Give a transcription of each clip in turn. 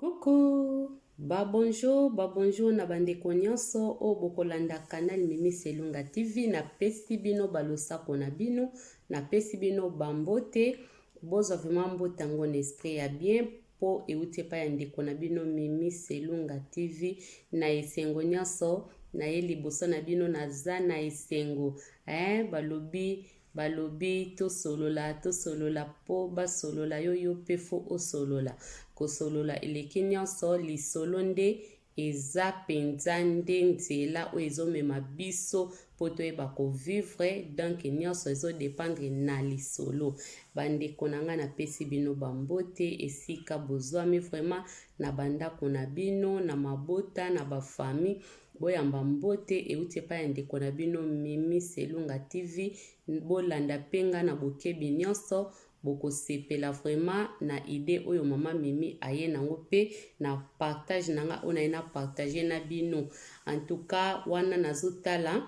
Coucou, ba bonjour, ba bonjour na bandeko nyonso oyo bokolanda canal Mimi Selunga TV. Napesi bino balosako na bino, napesi bino bambote, bozwa vraiment mbote yango na esprit ya bien mpo euti epai ya ndeko na bino Mimi Selunga TV. Na esengo nyonso naye liboso na bino, naza na esengo eh, balobi Balobi tosolola tosolola po basolola yo yo pe fo osolola. Kosolola eleki nionso, lisolo nde eza penza nde nzela oyo ezomema biso po toyeba ko vivre donc nionso ezo dependre na lisolo. Ba ndeko na nga napesi bino ba mbote esika bozwami vraiment na ba ndako na bino, na mabota, na ba famille Boyamba mbote euti epai ya ndeko na bino Mimi Selunga TV. Bolanda pe nga na bokebi nionso, bokosepela vraiment na idee oyo mama Mimi aye nango pe na partage na nga oyo naye na partager na bino. En tout cas wana nazotala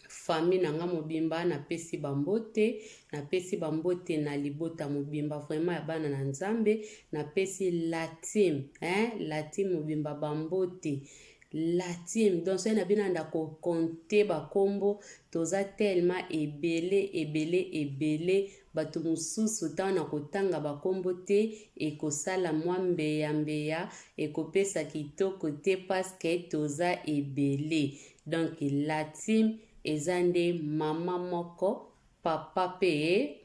famille na nga mobimba napesi ba mbote, napesi ba mbote na libota mobimba vraiment ya bana na Nzambe, napesi la team hein, la team mobimba ba mbote la team donc soki na bino anda ko compter ba kombo toza tellement ebele ebele ebele bato mosusu ntango na kotanga ba kombo te ekosala mwa mbeya mbeya ekopesa kitoko te parce que toza ebele. Donc la team eza nde maman moko papa pe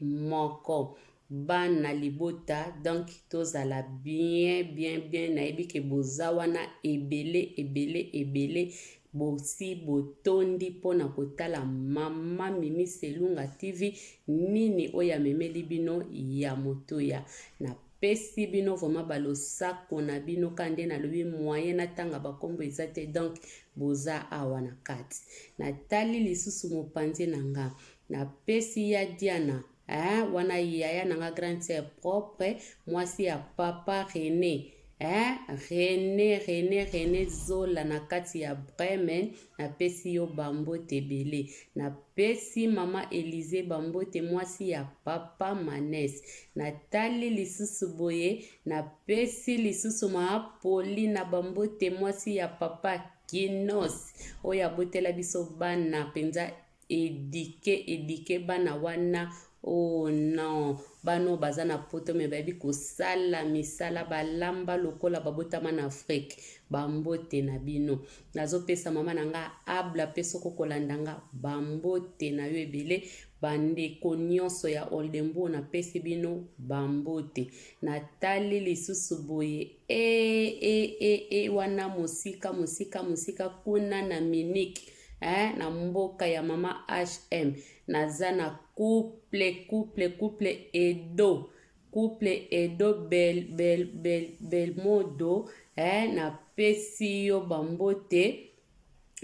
moko bana libota donc tozala bien bien bien nayebi ke boza wana ebele ebele ebele bosi botondi mpona kotala mama Mimi Selunga TV nini oyo amemeli bino ya motuya na pesi bino vraiment ba losako na bino ka nde nalobi moyen natanga bakombo eza te donc boza awa na kati natali lisusu mopanzi na nga napesi ya Diana eh, wana yaya na nga grande sœur propre mwasi ya papa Rene eh, Rene Rene Rene Zola na kati ya Bremen napesi yo bambote ebele napesi mama Elise bambote mwasi ya papa Manes natali lisusu boye napesi lisusu ma Paulina bambote mwasi ya papa Kinos oyo abotela biso bana mpenza Eduque eduque bana wana oh non bana oyo baza na poto me bayebi kosala misala balamba lokola babotama na Afrique bambote na bino nazopesa mama na nga abla pe soki okolanda nga bambote na yo ebele bandeko nyonso ya Oldenburg napesi bino bambote natali lisusu boye e e e e wana mosika mosika mosika kuna na Munich eh, na mboka ya mama HM naza na couple couple couple Edo couple Edo bel, bel, bel, Belmodo eh, napesi yo bambote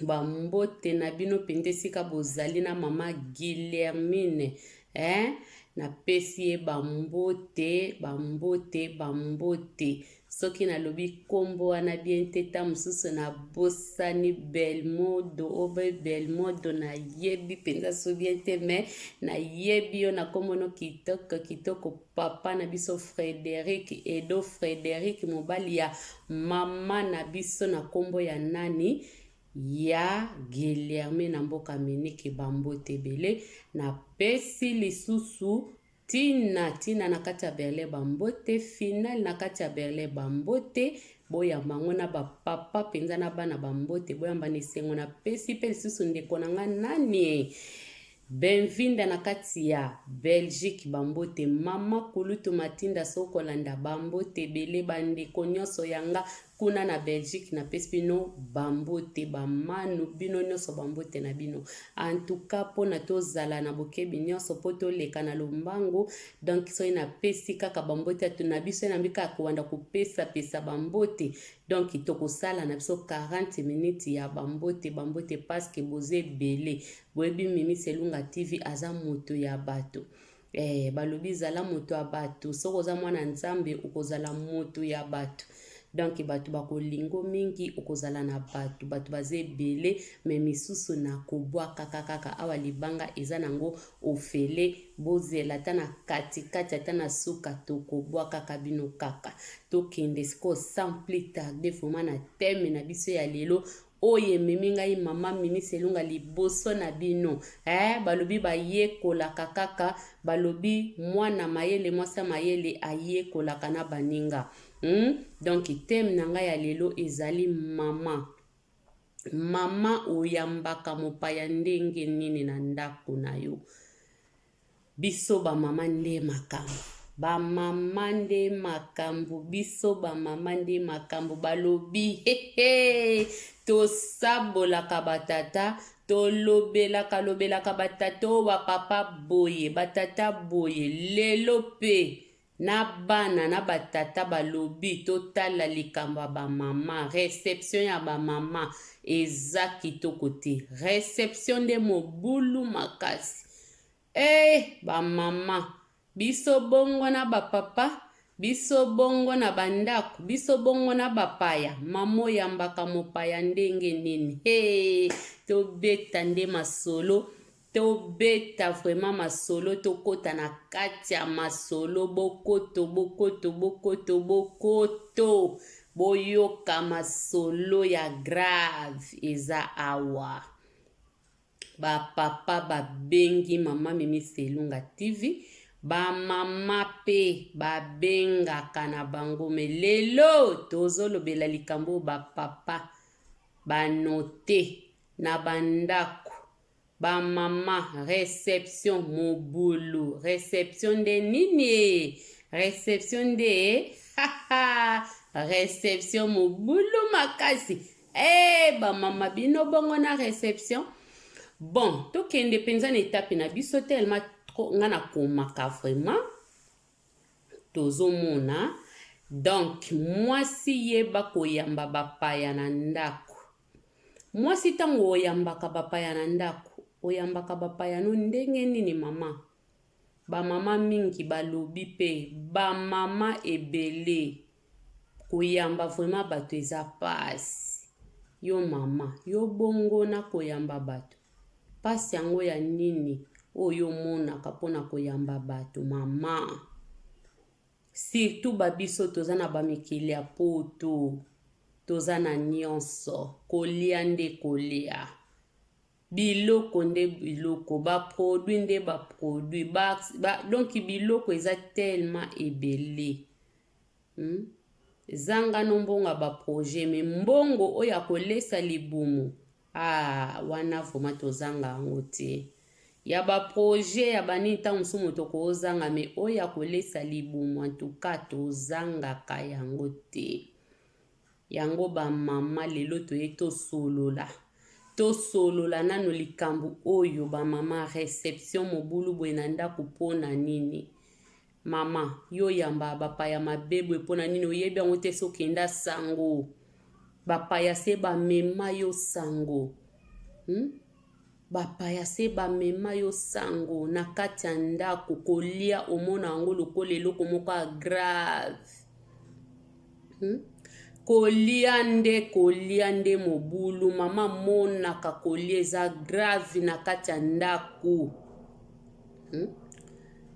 bambote na bino mpenza esika bozali na mama Guilhermine eh, napesi ye bambote bambote bambote Soki nalobi kombo wana bien te ta mosusu nabosani Belmodo obe Belmodo nayebi mpenza so bien te me nayebi yo na kombo no kitoko kitoko papa na biso Frederic Edo Frederic mobali ya mama na biso na kombo ya nani ya Guilherme na mboka Munich bambote ebele napesi lisusu Tina tina na kati ya Berlin ba mbote final na kati ya Berlin ba mbote boyamba yango na ba papa mpenza na bana ba mbote boyamba na esengo na pesi mpe lisusu ndeko na nga nani Benvinda na kati ya Belgique ba mbote mama kulutu Matinda sokolanda ba mbote ebele bandeko nyonso ya nga Kuna na Belgique na pesi bino ba mbote ba manu bino nionso ba mbote na bino en tout cas pona tozala na bokebi nionso po toleka na lombangu donc soki na pesi kaka ba mbote na biso na mbika kowanda kopesa pesa ba mbote donc tokosala na biso 40 minutes ya ba mbote ba mbote parce que boza ebele boyebi Mimi Selunga TV aza moto ya bato Eh, balobi zala moto ya bato. Soki oza mwana Nzambe, okozala moto ya bato. Donc bato bakolingo mingi, okozala na bato, bato baza ebele, me misusu na kobwakaka kaka awa. Libanga eza nango ofele, bozela ata na katikati, ata na suka, tokobwakaka bino kaka. Tokende sikoyo sans plus tarder vraiment na thème na biso ya lelo oyo ememi ngai mama Mimi Selunga liboso na bino. Balobi bayekolaka kaka, balobi mwana mayele, mwasi ya mayele ayekolaka na baninga. Donc thème na ngai ya lelo ezali mama. Mama, oyambaka mopaya ndenge nini na ndako na yo? Biso bamama nde makambo, bamama nde makambo, biso bamama nde makambo. Balobi hehe, tosabolaka batata, tolobelaka lobelaka batata oyo, bapapa boye, batata boye. Lelo mpe na bana na batata balobi totala likambo ya bamama. Réception ya bamama eza kitoko te, réception nde mobulu makasi. E bamama, biso bongo na bapapa, biso bongo na bandako, biso bongo na bapaya. Mama, oyambaka mopaya ndenge nini? He, tobeta nde masolo, tobeta vraiment masolo, tokɔta na kati ya masolo. Bokoto, bokoto, bokoto, bokoto, boyoka masolo ya grave eza awa. Bapapa babengi mama Mimi Selunga TV, bamama mpe babengaka na bango. Me lelo tozolobela likambo oyo bapapa banote na bandako. Bamama, réception mobulu, réception nde nini? Réception nde réception mobulu makasi. E bamama, bino bongo na réception. Bon, tokende mpenza na etape na biso. Tellement nga nakomaka vraiment, tozomona. Donc mwasi, yeba koyamba bapaya na ndako. Mwasi, ntango oyambaka bapaya na ndako, oyambaka bapaya no ndenge nini? Mama, bamama mingi balobi mpe bamama ebele, koyamba vraiment bato eza pasi. Yo mama, yo bongo na koyamba bato, mpasi yango ya nini oyo omonaka mpona koyamba bato, mama? Surtout babiso toza na bamikili ya poto, toza na nyonso, kolia nde kolia, biloko nde biloko, baproduit nde baproduit ba, donc biloko eza tellement ebele. Zanga no mbongo ya baprojet, me mbongo oyo akolesa libumu, ah, wana vraiment tozanga yango te. Ya baprojet ya banini, ntango mosusu moto kozanga, me oyo akolesa libumu, antuka tozangaka yango te. Yango bamama, lelo toye tosolola, tosolola nano likambo oyo. Bamama, réception mobulu boye na ndako mpona nini? Mama, yo yamba bapaya mabe boye mpona nini? Oyebi yango te. Soki okenda sango, bapaya se bamema yo sango, Bapaya se bamema yo sango na kati ya ndako, kolia omona yango lokola eloko moko ya grave, Kolia nde kolia nde mobulu. Mama, monaka kolia eza grave na kati ya ndako,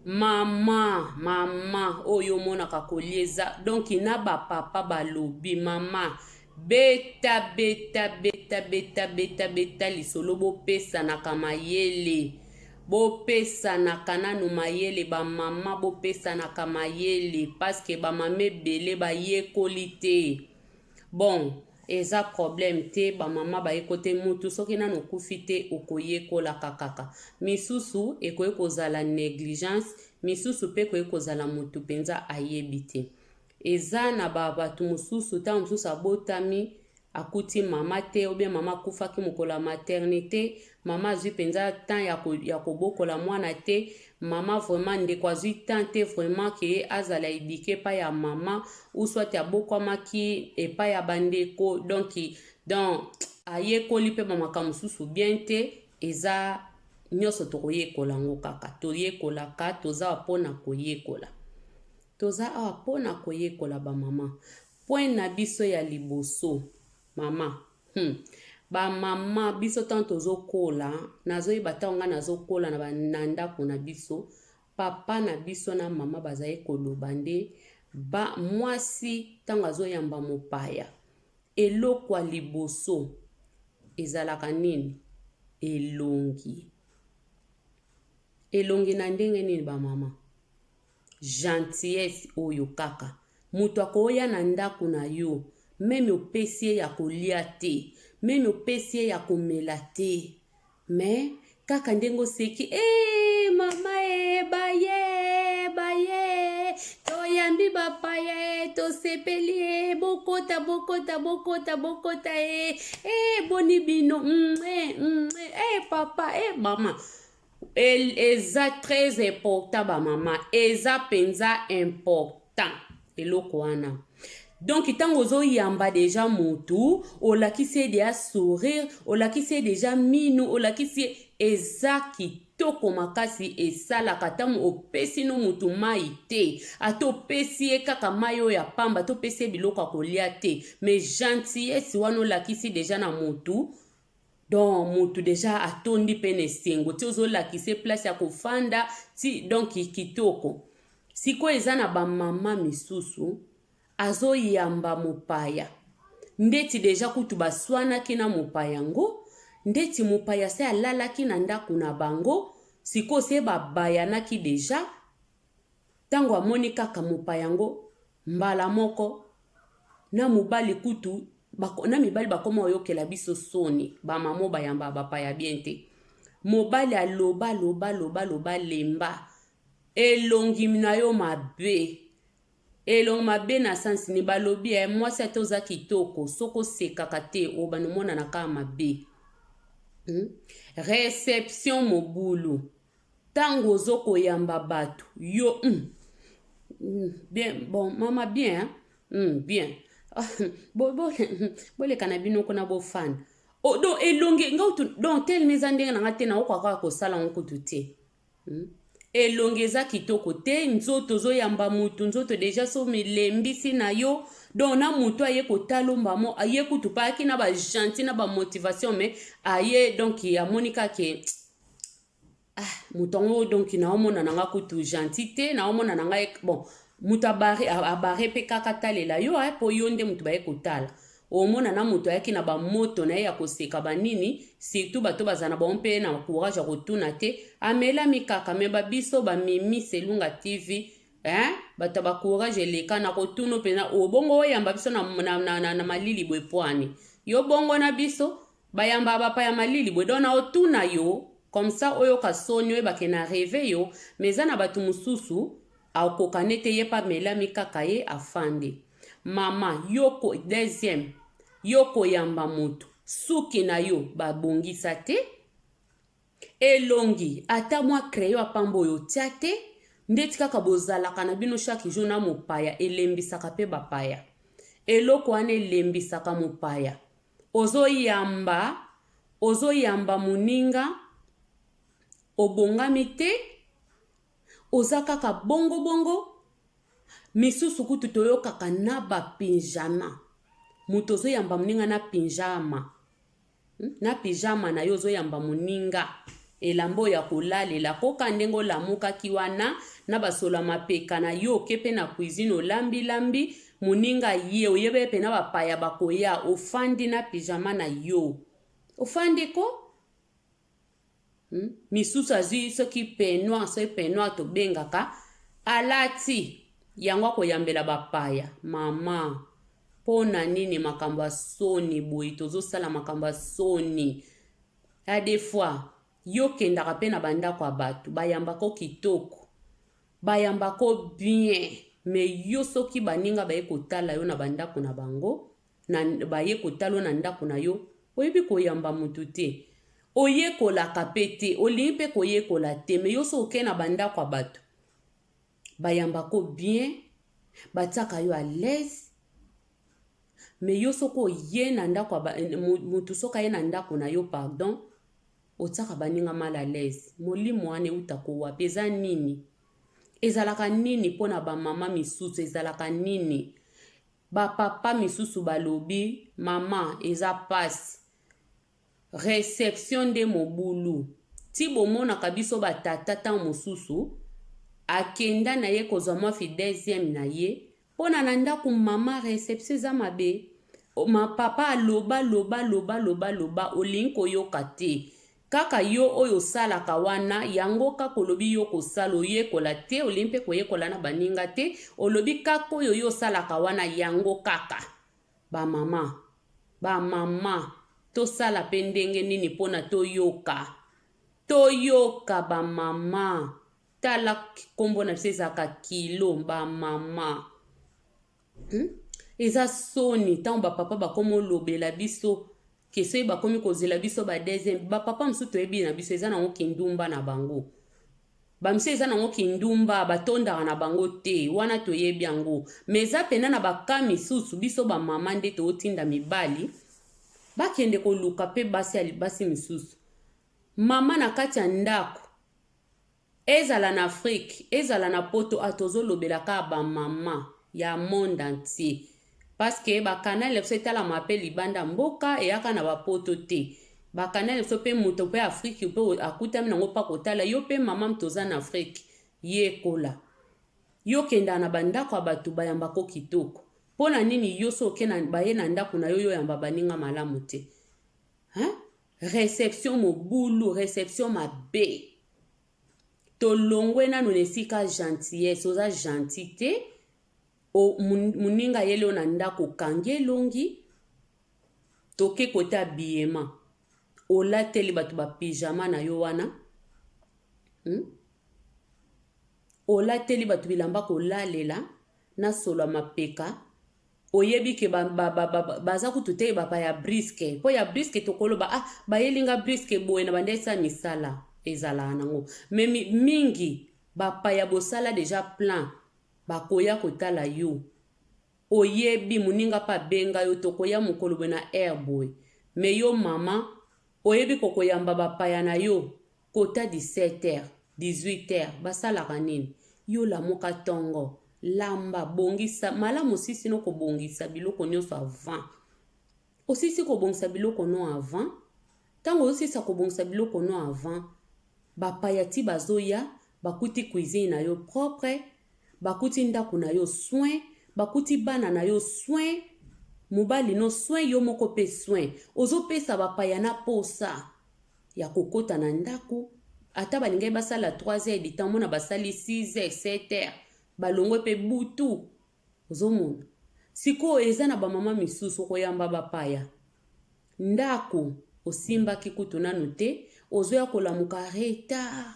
Mama, mama oyo omonaka kolia eza, donc na bapapa balobi mama, beta beta beta beta beta beta lisolo, bopesanaka mayele, bopesanaka nanu mayele. Bamama, bopesanaka mayele, parce que bamama ebele bayekoli te. Bon, eza problème te, bamama bayeko te. Mutu soki nanu okufi te, okoyekolaka kaka. Misusu ekoki kozala négligence, misusu mpe ekoki kozala motu mpenza ayebi te. Eza na bato mosusu, ntango mosusu abotami akuti mama te, ou bien mama akufaki mokolo ya maternité, mama azwi mpenza temps ya kobokola mwana te. Mama vraiment, ndeko azwi temps te vraiment ke azala éduqué epai ya mama, ou soit abokwamaki epai ya bandeko. Donc ayekoli mpe bamakambo mosusu bien te. Eza nyonso tokoyekola yango kaka, toyekolaka, toza mpona koyekola, toza awa mpona koyekola. Bamama. Point na biso ya liboso mama hum ba mama biso ntango tozokola, nazoyeba ntango ngai nazokola na ndako na biso, papa na biso na mama bazali koloba nde ba mwasi ntango azoyamba mopaya, eloko ya liboso ezalaka nini? Elongi. Elongi na ndenge nini ba mama? Gentillesse oyo kaka moto akoya na ndako na yo, meme opesi ye ya kolia te, meme opesi ye ya komela te, mais kaka ndenge oseki, e mama e baye baye, toyambi bapaya e, tosepeli e, bokota bokota bokota bokota e, e boni bino e, e papa e mama. Eza très important bamama, eza mpenza important eloko wana. Donc ntango ozoyamba déjà motu, olakisi ye déjà sourire, olakisi ye déjà minu, olakisi ye, eza kitoko makasi. Esalaka ntango opesi no motu mai te, ata opesi ye kaka mai oyo ya pamba, to opesi ye biloko ya kolia te, mais gentillesse wana olakisi déjà na motu, donc motu déjà atondi mpe na esengo ti ozolakisa place ya kofanda ti. Donc kitoko. Sikoyo eza na bamama misusu azoyamba mopaya, ndeti déjà kutu baswanaki na mopaya yango, ndeti mopaya se alalaki na ndako na bango. Sikoyo se babayanaki déjà, ntango amoni kaka mopaya yango, mbala moko na mobali kutu na mibali bakoma oyokela biso soni. Bamama bayamba bapaya bien te. Mobali aloba loba loba loba, lemba, elongi na yo mabe. Elongi mabe na sansi ni balobi e mwasi, ate oza kitoko, soki osekaka te, obanda omonana kaka mabe. Réception mobulu. Ntango ozokoyamba bato yo, Bien, bon mama, bien hein? Bien, boleka na bino kuna, bofanda. Oh, donc elongi nga donc telema eza ndenge na nga te, nakoka kaka kosala ngo kutu te. Elongi eza kitoko te, nzoto ozoyamba mutu, nzoto déjà so milembisi na yo. Donc na mutu aye kotala mbamo, aye kutu mpe ayaki na bagentil na bamotivation, mais aye donc amoni kaka ah, moto yango donc naomona na nga kutu gentil te, naomona na ngai. Bon, moto abare mpe kaka talela yo mpo yo nde moto baye kotala. Omona na moto ayaki na bamoto na ye ya koseka banini, surtout bato bazala na bango mpe na courage ya kotuna te, amelami kaka. Mais babiso bamimi Selunga TV, hein? Bato ya bacourage eleka na kotuna mpenza. Obongo oyamba biso na malili boye pwani yo bongo na biso bayamba bapaya malili boye. Donc na otuna yo comme ça oyoka soni, oyebake na rêve yo. Mais eza na bato mosusu akoka nete ye mpe amelami kaka, ye afandi. Mama yoko, deuxième, yo koyamba moto, suki na yo babongisa te, elongi ata mwa crayon ya pamba oyo otia te, ndeti kaka bozalaka na bino chaque jour na mopaya. Elembisaka mpe bapaya, eloko wana elembisaka mopaya. Ozoyamba, ozoyamba moninga, obongami te, oza kaka bongobongo. Misusu kutu toyokaka na bapyjama. Moto ozoyamba moninga na pyjama, Na pyjama na yo ozoyamba moninga, elamba oyo ya kolalela koka ndenge olamukaki wana na basolo ya mapeka na yo, oke mpe na cuisine, olambilambi. Moninga ye oyeba ye mpena bapaya bakoya, ofandi na pyjama na yo, ofandi ko. Misusu azwi soki peignoir, soki peignoir tobengaka, alati yango akoyambela bapaya. Mama, mpo na nini makambo ya soni boye? Tozosala makambo ya soni ya des fois. Yo kendaka mpe na bandako ya bato, bayambako kitoko, bayambako bien, mais yo soki baninga baye kotala yo na bandako na bango, na baye kotala yo na ndako na yo, oyebi koyamba motu te, oyekolaka mpe te, olingi mpe koyekola te. Mais yo so okei na bandako ya bato, bayambako bien, batiaka yo à l'aise. Mais yo soki oye na ndako, motu soki aye na ndako na yo, pardon, otiaka baninga mal à l'aise. Molimo wana eutaka wapi? Eza nini? Ezalaka nini mpona bamama misusu? Ezalaka nini? Ba papa misusu balobi mama eza pasi reception nde mobulu ti bomonaka biso ba tata tango mosusu akenda na ye kozwa mwa fi deuxième na ye pona na ndaku mama reception eza mabe ma papa aloba loba loba loba loba olingi koyoka te Kaka yo oyo osalaka wana yango kaka olobi yo okosala oyekola te olingi mpe koyekola na baninga te olobi kaka oyo yo osalaka wana yango kaka ba mama ba mama tosala mpe ndenge nini mpona toyoka toyoka ba mama tala nkombo na biso ezalaka kilo ba mama hmm? Eza soni ntango bapapa bakomi olobela biso ke soki bakomi kozela biso ba deuxième bapapa mosusu toyebi na biso eza nango kindumba na bango bamisusu eza nango kindumba batondaka na bango te wana toyebi yango me eza mpena na baka misusu biso bamama nde tootinda mibali bakende koluka mpe basi basi misusu mama na kati ya ndako Ezala na Afrique, ezala na poto ah tozo lobela kaka ba maman ya monde entier. Parce que ba canal na biso etalama pe libanda mboka eyaka na ba poto te. Ba canal na biso pe moto pe Afrique pe akutami nango pa kotala yo pe maman moto oza na Afrique yekola. Yo kendaka na ba ndako ya bato bayamba ko kitoko. Pona nini yo so oke na baye na ndako na yo yo oyamba baninga malamu te? Hein? Reception mobulu, reception mabe. Tolongwe nanu na esika gentillesse, oza gentil te. O, muninga ayeli yo na ndako okangi elongi. Toke kote habillement. Olateli bato ba pyjama na yo wana. Olateli bato bilamba kolalela na solo ya mapeka. Oyebi ke ba, ba, ba, ba, baza kutu te bapa ya briske mpo ya briske tokoloba ah bayeli nga briske boye na banda esa misala ezalaka nango me mingi bapaya bosala deja plan bakoya kotala yo oyebi moninga mpe abenga yo tokoya mokolo boye na aire boye me yo mama oyebi kokoyamba bapaya na yo Kota 17 heures, 18 heures basalaka nini? Yo lamuka tongo, lamba, bongisa malamu osisi no kobongisa biloko nyonso avant. Osisi kobongisa biloko no avant. Tango osisa kobongisa biloko no avant, bapaya ti bazoya, bakuti cuisine na yo propre, bakuti ndako na yo soin, bakuti bana na yo soin, mobali no soin, yo moko pe soin. Ozopesa bapaya na posa. ya kokota na ndako ata balingaki basala 3 heures du temps mona basali 6 heures 7 heures balongwe mpe butu ozomona sikoyo eza na bamama misusu okoyamba bapaya ndako osimbaki kutu nanu te ozoya kolamuka retard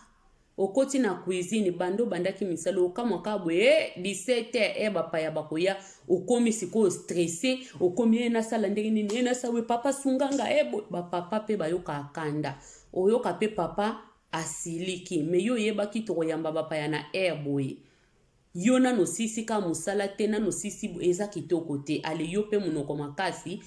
okoti na cuisine banda obandaki misala okamwa kaka boye eh, 17 heures eh, bapaya bakoya okomi sikoyo stresse okomi ye eh, nasala ndenge nini ye eh, nasala boye papa sunganga e boye bapapa mpe bayokaka kanda oyoka mpe papa asiliki me yo oyebaki tokoyamba bapaya na aire boye yo nano osisi kaka mosala te nano osisi eza kitoko te ale yo mpe monoko makasi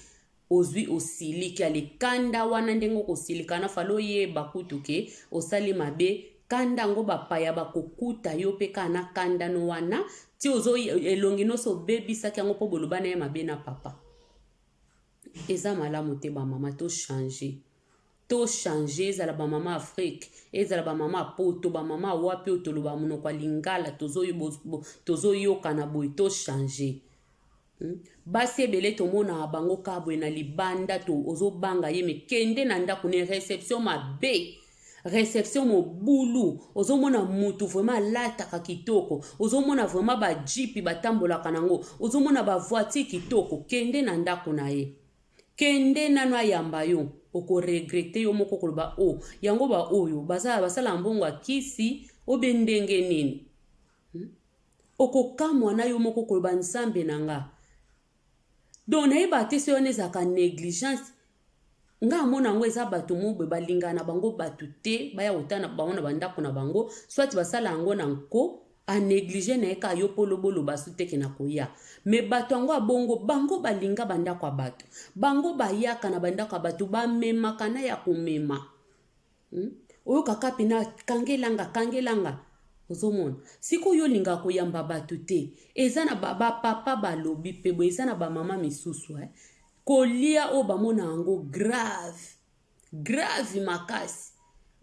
Ozui osiliki ale kanda wana ndenge okosilika na fale oyeba kutu ke osali mabe kanda yango bapaya bakokuta yo pe kaka na kanda no wana ti ozo elongi noso obebisaki yango po boloba na ye mabe na papa eza malamu te ba mama to changer to changer ezala ba mama Afrique ezala ba mama poto ba mama wapi oyo toloba monoko ya lingala tozoyokana boye to changer Hmm? Basi ebele tomonaka bango kaka boye na libanda to ozobanga ye me kende na ndako ne reception mabe reception mobulu ozomona mutu vraiment alataka kitoko ozomona vraiment bajipi batambolaka nango ozomona bavoiture kitoko kende na ndako na ye kende nano ayamba yo okoregrete yo moko koloba o oh, yango baoyo basala mbongo ya kisi obe ndenge nini hmm? Okokamwa na yo moko koloba nzambe na nga. Donc nayebaka te soki wana ezalaka negligence. Nga amona yango eza bato moko boye balingaka na bango bato te baya kotala bango na bandako na bango soit basala yango na nko a neglige na ye kaka yo mpo lobi oloba su te ke nakoya me bato yango ya bongo bango balinga bandako ya bato bango bayaka na bandako ya bato bamemaka na ya komema Hmm? Oyoka kaka pena kangelanga kangelanga. Ozomona sikoyo, yo olingaka koyamba bato te. Eza na bapapa balobi mpe boye, eza na bamama misusu, eh? Kolia oyo bamona yango grave, grave makasi.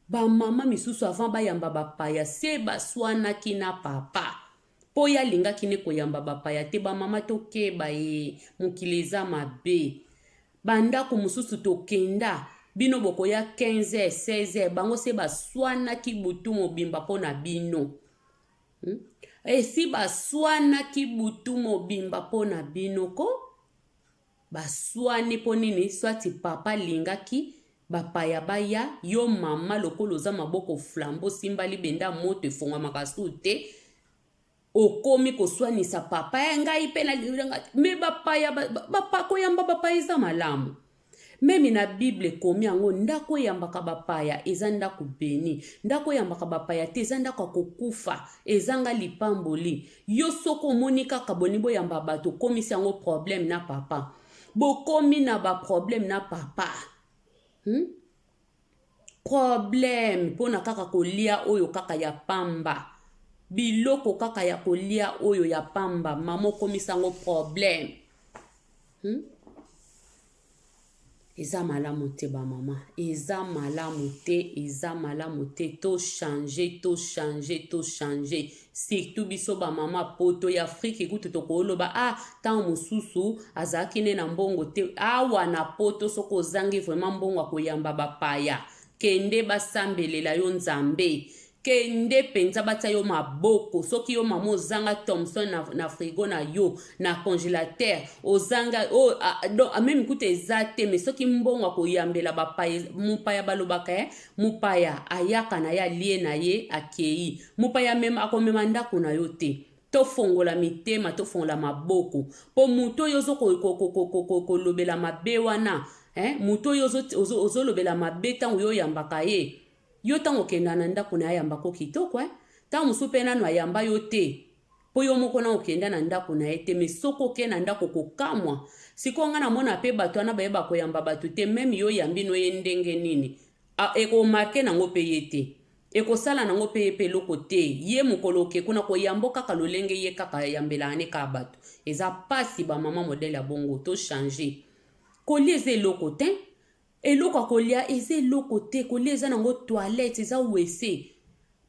Bamama misusu, avant bayamba bapaya, se baswanaki na papa mpo ye alingaki ne koyamba bapaya te. Bamama, tokeba ye, mokili eza mabe. Bandako mosusu tokenda, bino bokoya 15 heures, 16 heures, bango se baswanaki butu mobimba mpo na bino, Esi baswanaki butu mobimba mpo na bino ko baswani mpo nini? Soit papa alingaki bapaya baya, yo mama lokola oza maboko flambeau, simba libenda, moto efongwamaka su te, okomi koswanisa papa ya ngai mpe na me bapaya. Koyamba bapaya eza malamu. Même na Bible ekomi yango: ndako eyambaka bapaya eza ndako béni, ndako eyambaka bapaya te eza ndako ya kokufa, ezanga lipamboli. Yo soki omoni kaka boni boyamba bato, okomisi yango problème na papa, bokomi na baproblème na papa, Problème mpona kaka kolia oyo kaka ya pamba, biloko kaka ya kolia oyo ya pamba, mama okomisa yango problème, Eza malamu te, bamama, eza malamu te, eza malamu te. Tochange, tochange, tochange, surtout biso bamama poto. Ya Afrique kutu tokoloba: ah, ntango mosusu azalaki ne na mbongo te. Awa na poto, soki ozangi vraiment mbongo akoyamba bapaya, kende basambelela yo Nzambe, kende mpenza batia yo maboko. Soki yo mama ozanga Thomson na frigo na yo, na congélateur ozanga, oh, ah, donc même kuta eza te, mais soki mbongo akoyambela bapaya, mopaya balobaka, eh, mopaya ayaka na ye, alie na ye, akei. Mopaya mema, akomema ndako na yo te. Tofongola mitema, tofongola maboko, mpo moto oyo ozokolobela mabe wana, eh, moto oyo ozolobela mabe, ntango yo oyambaka ye, yo ntango okenda na ndako na ye, ayambako kitoko, eh? Ntango mosusu mpe nano ayamba yo te, mpo yo moko na okenda na ndako na ye te. Mais soki okende na ndako, kokamwa. Sikoyo ngai namona mpe bato wana bayeba koyamba bato te. Même yo oyambi no ye ndenge nini, ekomarquer nango mpe ye te, ekosala nango mpe ye mpe eloko te. Ye mokolo oke kuna koyambo kaka lolenge ye kaka ayambelaka ne kaka bato. Eza mpasi, bamama modèle ya bongo. Tochange. Kolia eza eloko te, eloko ya kolia eza eloko te. Kolia eza nango toilette, eza WC.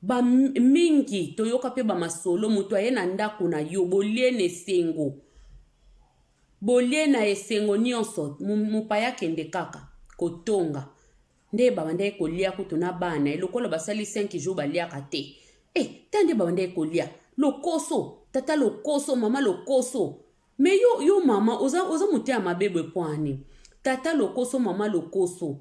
Bamingi toyoka mpe bamasolo: moto aye na ndako na yo, bolie na esengo, bolie na esengo nyonso, mopaya akende kaka kotonga nde babandaki kolia kutu na bana ye. Lokola basali 5 jours baliaka te, e ta nde babandaki kolia lokoso, tata lokoso, mama lokoso. Mais yo, yo mama oza motema mabe boye mpo ani? Tata lokoso, mama lokoso,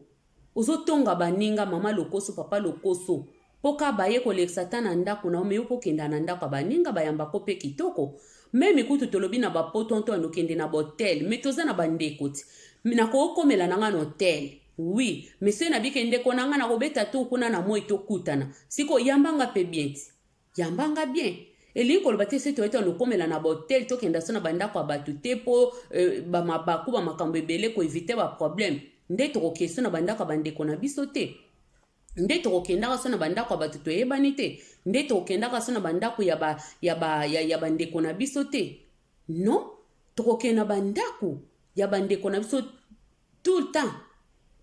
ozotonga baninga, mama lokoso, papa lokoso, mpo ka baye kolekisa ta na ndako na yo. Mais yo mpo okenda na ndako ya baninga, bayambako mpe kitoko. Même kutu tolobi na bapoto nto okende na bahôtel, mais toza na bandeko ti nakokomela na nga na hôtel, oui, mais soki nabike ndeko na nga, nakobeta tu kuna na moi, tokutana. Siko yambanga mpe bien ti, yambanga bien. Elingi koloba te soki toyeti lokomela na bahôtel, tokenda so na bandako ya bato te, mpo bamabaku, bamakambo ebele, koéviter baproblème. Nde tokokende so na bandako ya bandeko na biso te, nde tokokendaka so na bandako ya bato toyebani te, nde tokokendaka so na bandako ya bandeko na biso te. Non, tokokende na bandako ya bandeko na biso tout le temps.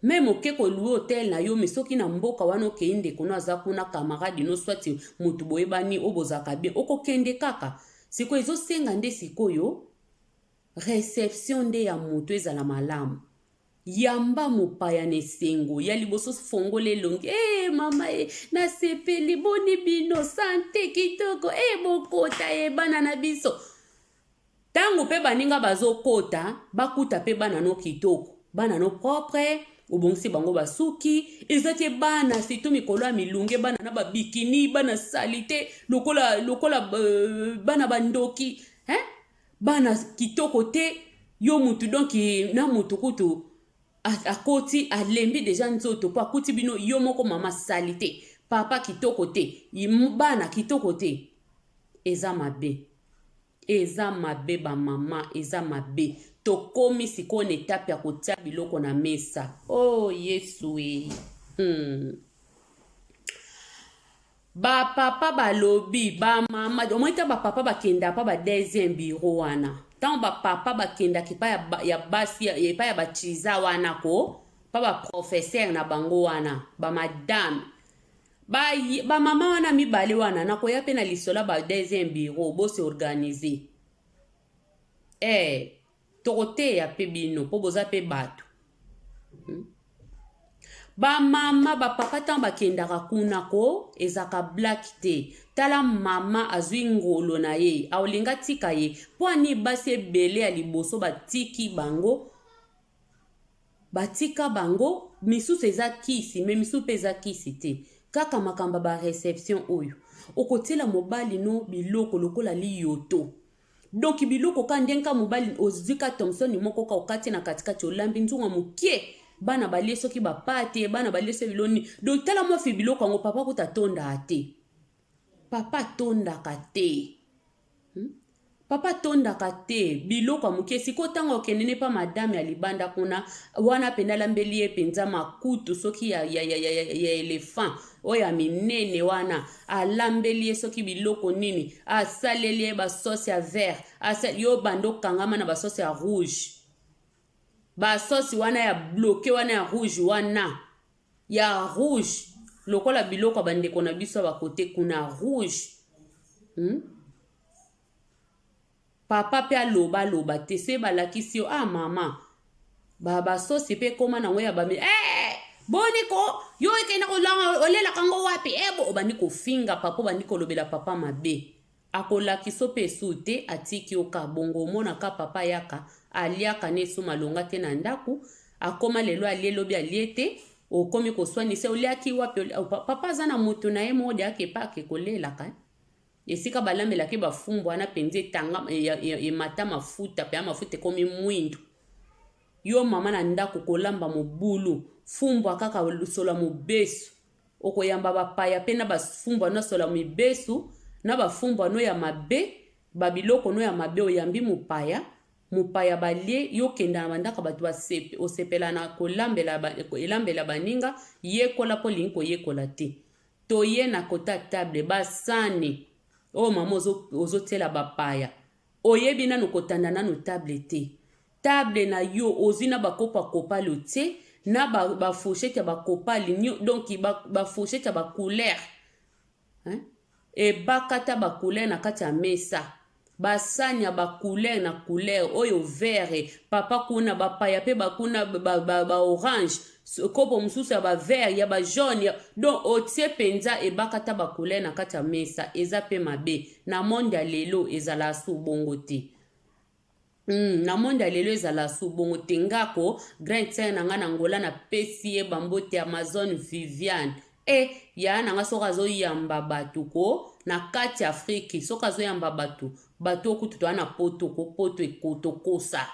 Même oke kolouer hôtel na yo, mais soki na mboka wana okei, ndeko no aza kuna, camarade no, soit motu boyebani oyo bozalaka bien, okokende kaka. Sikoyo ezosenga nde sikoyo réception nde ya moto ezala malamu. Yamba mopaya na esengo ya liboso, fongola elongi: e mama e, nasepeli, boni bino, santé kitoko e, bokota e, bana na biso. Ntango mpe baninga bazokota, bakuta mpe bana no kitoko, bana no propre, obongisi bango basuki. Eza te bana, surtout mikolo ya milunge, bana na babikini, bana sali te lokola bana bandoki, hein? Bana kitoko te. Yo mutu, donc na mutu kutu akoti, alembi déjà nzoto mpo akuti bino, yo moko mama sali te, papa kitoko te, bana kitoko te. Eza mabe, eza mabe, bamama, eza mabe. Tokomi sikoyo na etape ya kotia biloko na mesa. Oh yesu e. Ba papa balobi ba mama omoni ta ba papa bakenda pa ba deuxième bureau wana ntango ba papa bakendaka epai ya, ya basi epai ya bachiza wana ko pa ba professeur na bango wana ba madame ba, ba mama wana mibale wana nakoya mpe na lisolo ya ba deuxième bureau bose organiser eh tokoteya mpe bino mpo boza mpe bato Ba mama ba papa ntango bakendaka kuna ko ezalaka black te. Tala mama azwi ngolo na ye aolinga tika ye mpo ani basi ebele ya liboso batiki bango batika bango misusu eza kisi me misusu mpe eza kisi te kaka makambo ya ba reception oyo okotiela mobali no biloko lokola liyoto. Donc biloko ka ndenge ka mobali ozwi ka Thomson moko ka okati na katikati olambi nzunga mokie bana balie soki bapate bana balie soki biloni donc tala mwa fi biloko yango papa kuta atondaka te papa atondaka te Papa atondaka te biloko ya moke sikoyo ntango okende ne pa madame ya libanda kuna wana mpenza alambeli ye mpenza makutu soki ya, ya, ya, ya, ya elephant oyo ya minene wana alambeli ye soki biloko nini asaleli ye basauce ya vert asal, yo banda okangama na basauce ya rouge basauce wana ya bloke wana ya rouge wana ya rouge lokola biloko ya bandeko na biso ya bakote kuna rouge? Papa mpe aloba aloba te soki balakisi yo ah mama basosi mpe ekóma nango ya bami eh, boni ko yo ekenda kolanga olelaka yango wapi eh, bo obandi kofinga papa obandi kolobela papa mabe akolakisa mpe esu te atiki yo ka bongo omonaka papa ayaka aliaka na esu malonga te na ndako akóma lelo alie lobi alie te okomi koswanisa oliaki wapi papa aza na moto na ye moko de ake pa ake kolelaka esika balambelaki bafumbwa wana mpenza etanga emata mafuta mpe ya mafuta ekomi mwindu yo mama na ndako kolamba mobulu fumbwa kaka solo ya mobesu okoyamba bapaya mpe na bafumbwa no solo ya mibesu na bafumbwa no ya mabe babiloko no ya mabe oyambi mopaya mopaya balie yo okenda na bandako bato osepela na kolambela elambela baninga yekola mpo olingi koyekola te toye na kota table basani oyo mama ozotiela bapaya oyebi nanu kotanda nanu table te table na yo ozwi na bakopo ya kopali otie na bafourchette ya bakopali donc bafourchette ya bacouleur ebakata bacouleur na kati ya mesa basani ya bacouleur na couleur oyo vert papa kuna bapaya mpe bakuna baorange ba kopo mosusu ya bavert ya bajaune donc otie mpenza ebakata bacouleur na kati ya mesa eza mpe mabe na monde ya lelo ezala su bongo te na monde ya lelo ezala su bongo te ngako grand sœur na nga na Ngola napesi ye bambote Amazon Viviane e yaya na nga soki azoyamba bato ko na kati ya Afrike soki azoyamba bato bato okutu toya na poto ko poto ekotokosa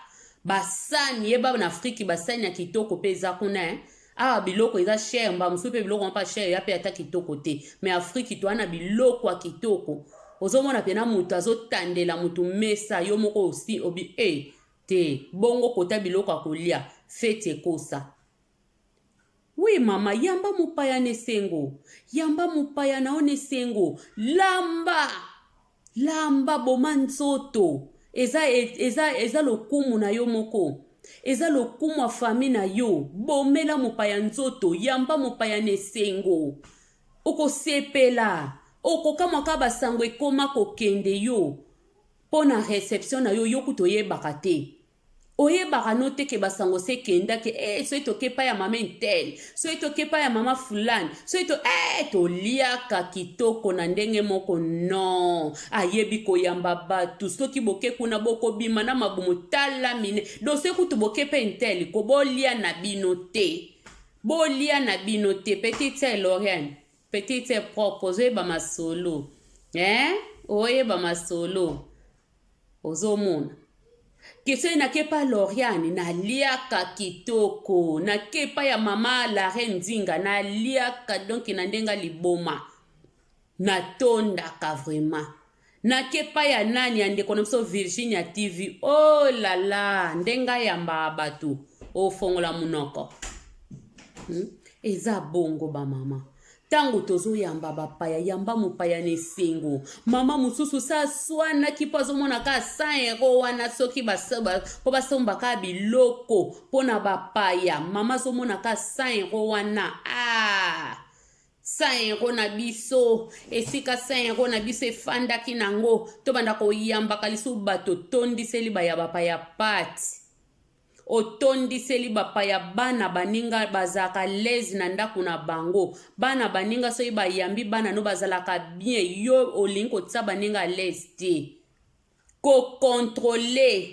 basani yeba na Afrike basani ya kitoko mpe eza kuna eh? Awa biloko eza cher mba mosusu mpe biloko mpa cher ya mpe ata kitoko te me Afrike toya na biloko ya kitoko ozomona mpena moto azotandela moto mesa yo moko osi obi e te bongo kota biloko ya kolia feti ekosa oui mama yamba mopaya na esengo yamba mopaya na yo na esengo lamba lamba boma nzoto eza, eza, eza lokumu na yo moko eza lokumu ya famille na yo bomela mopaya nzoto yamba mopaya na esengo okosepela okokamwa kaka basango ekoma kokende yo mpo na reception na yo yo kutu oyebaka te oyebaka no te ke basango se ekendaki e soki toke epai ya mama intel soki toke epai ya mama fulani soki to e toliaka kitoko na ndenge moko non ayebi koyamba bato soki boke kuna bokobima na mabumu tala mine donc soki kutu boke mpe intel ko bolia na bino te bolia na bino te petite sœur Loriane petite sœur propre ozoyeba masolo eh? Oyeba masolo ozomona ke soki nakepa Loriane naliaka kitoko nakepa ya mama la reine Nzinga naliaka donc na ndenge liboma natondaka vraiment nakepa ya nani ya ndeko na biso Virginia TV oh la la ndenge ayambaka bato ofongola monoko Eza bongo bamama. Ntango tozoyamba bapaya, yamba mopaya na esengo. Mama mosusu sa aswanaki mpo azomona kaka 100 euro wana soki mpo basomba kaka biloko mpo na bapaya. Mama azomona kaka 100 euro wana. Ah! 100 euro na biso, esika 100 euro na biso efandaki nango, tobanda koyambaka lisusu bato, tondiseli baya bapaya pati. Otondiseli bapaya bana baninga bazalaka l'aise na ndako na bango. Bana baninga soki bayambi bana no bazalaka bien, yo olingi kotia baninga l'aise te. Ko controler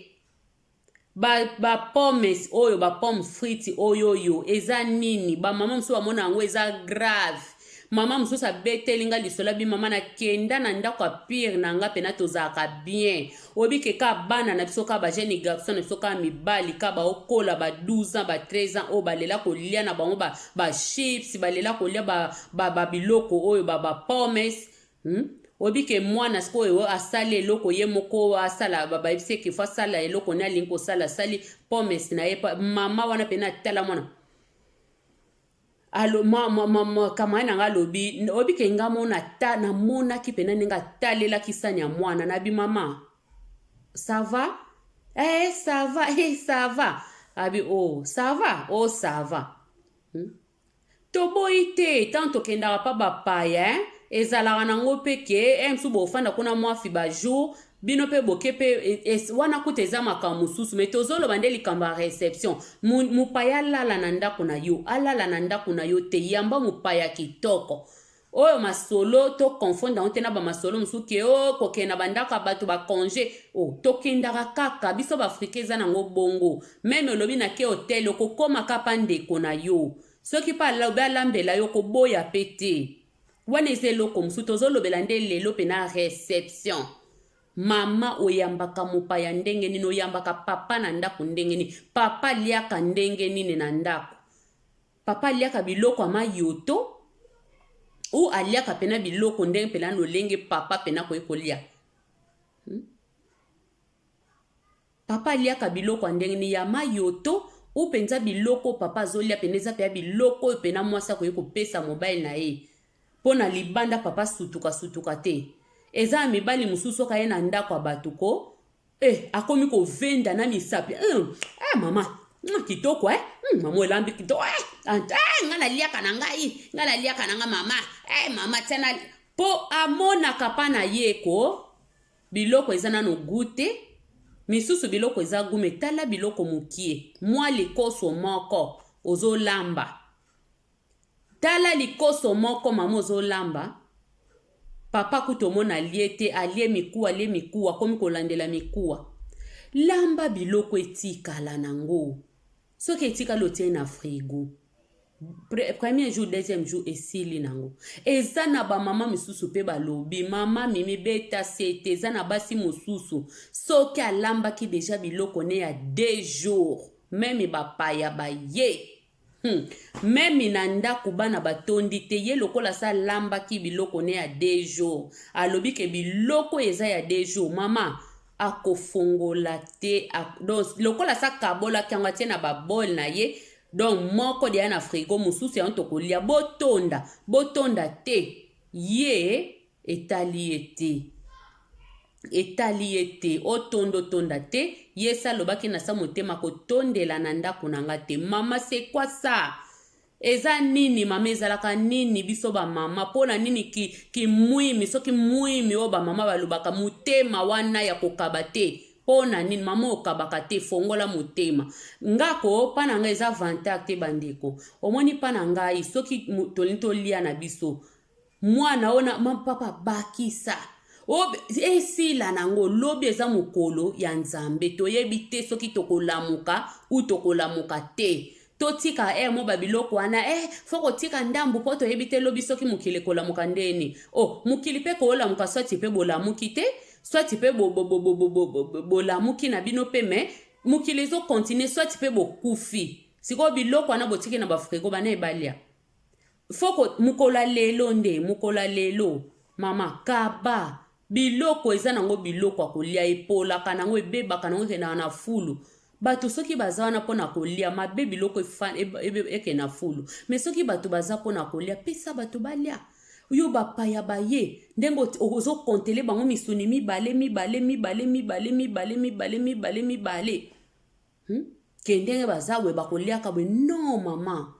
ba, ba pommes oyo, ba pommes frites oyo oyo eza nini? Ba mama mosusu bamona yango eza grave. Mama mosusu abeteli nga lisolo abi mama nakenda na ndako ya pire na nga pena tozalaka bien. Oyebi ke ka bana na biso ka ba jeune garçon na biso ka mibali ka baokola ba 12 ans ba 13 ans oyo balela kolia na bango ba, ba chips balela kolia ba, ba, ba biloko oyo ba, ba pommes Oyebi ke mwana sikoyo asali eloko ye moko asala, bayebisi ye ke fo asala eloko ne alingi kosala, asali pommes na ye. Mama wana pena atala mwana alo ma, ma, ma, ma, camarade na nga alobi oyebi ke nga mona ta namonaki mpena ndenge atalelaki sani ya mwana nabi mama ça va eh, ça va eh, ça va abi oh ça va oh ça va Toboyi te tango tokendaka pa bapaya hein, ezalaka nango pe ke eh mosusu bofanda kuna mwa fi ba jour bino pe boke pe wana kutu eza makambo mosusu mais tozoloba nde likambo ya reception. Mopaya alala na ndako na yo, alala na ndako na yo te, yamba mopaya kitoko. Oyo masolo to confondre yango te na ba masolo mosusu ke o oh, kokende na bandako ya bato ba congé o oh, tokendaka kaka biso ba africain eza nango bongo meme olobi na ke hotel okokoma kaka ndeko na yo soki mpe alobi alambela yo koboya mpe te wana eza eloko mosusu tozolobela nde lelo mpe na reception. Mama oyambaka mopaya ndenge nini oyambaka papa na ndako ndenge nini papa aliaka ndenge nini na ndako Papa aliaka biloko ya mayoto ou aliaka pena biloko ndenge pena lolenge papa pena akoki kolia? Papa aliaka biloko ya ndenge nini ya mayoto ou penza biloko papa azolia pena eza pena biloko oyo pena mwasi akoki kopesa mobali na ye mpo na libanda papa asutuka sutuka te. Eza na mibali mosusu soki aye na ndako ya bato ko Eh, akomi kovenda na misapi eh, mama kitoko eh? Mama elambi kitoko eh? Eh, nga naliaka na ngai nga naliaka na nga mama eh, mama tia na po amonaka pa na ye ko biloko eza nano gu te misusu biloko eza gu me tala biloko mokie mwa likoso moko ozolamba Tala likoso moko mama ozolamba papa kutu omona alie te alie mikuwa alie mikuwa akomi kolandela mikuwa lamba biloko etikala nango soki etikali otie na frigo premier jour deuxième jour esili nango eza na bamama misusu mpe balobi mama mimi beta sete eza na basi mosusu soki alambaki deja biloko ne ya deux jours meme bapaya baye Meme na ndaku bana batondi te ye lokola asi alambaki biloko ne ya deux jours alobi ke biloko oyo eza ya deux jours mama akofongola te donc lokola asi akabolaki yango atie na ba bol na ye donc moko deya na frigo mosusu yango tokolia botonda botonda te ye Etali ye te. Etali ye te. Otonda otonda te. Ye esi alobaki na sa motema kotondela na ndako na nga te. Mama c'est quoi ça? Eza nini mama ezalaka nini biso ba mama mpo na nini ki, kimwimi soki mwimi oyo ba mama balobaka motema wana ya kokaba te mpo na nini mama okabaka te fongola motema ngako mpa na ngai eza vantard te bandeko omoni mpa na ngai soki tolingi tolia na biso Mwana oyo na ma papa bakisa esila nango lobi eza mokolo ya Nzambe toyebi te soki tokolamuka ou tokolamuka te totika eh mo ba biloko wana eh fo kotika ndambu po toyebi te lobi soki mokili ekolamuka ndeni oh mokili pe kolamuka swati pe bolamuki te swati pe bolamuki na bino pe me mokili ezo continuer swati pe bokufi sikoyo biloko wana botiki na ba frigo bana ebalia Foko mokolo ya lelo nde mokolo ya lelo mama kaba biloko eza nango biloko ya kolia epolaka nango ebebaka nango ekendaka na fulu. Bato soki baza wana mpo na kolia, mabe biloko eke na fulu. Mais soki bato baza mpo na kolia, pesa bato balia. Yo bapaya baye, ndenge ozokontele bango misuni mibale mibale mibale mibale mibale mibale mibale mibale, Ke ndenge baza boye, bakoliaka boye. Non mama,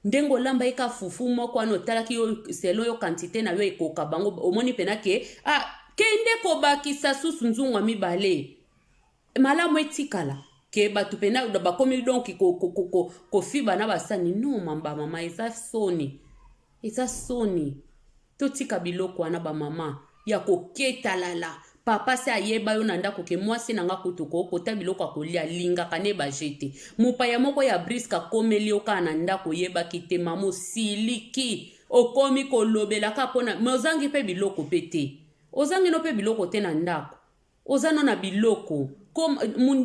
ndenge olamba ye ka fufu moko wana, otalaki yo selon yo quantité na yo ekoka bango, omoni mpena ke ah, kende kobakisa susu nzungwa mibale, malamu etikala ke bato mpena bakomi donc kofiba na basani. Non bamama, eza soni, eza soni. Totika biloko wana, bamama, ya koketalala. Papa se ayeba yo na ndako ke mwasi na nga kutu kokota biloko ya kolia, alingaka ne baje te. Mopaya moko ya brusque akomeli yo kaka na ndako, oyebaki te, mama, osiliki, okomi kolobela kaka mpona me ozangi mpe biloko mpe te, ozangi no mpe biloko te na ndako, oza no na biloko.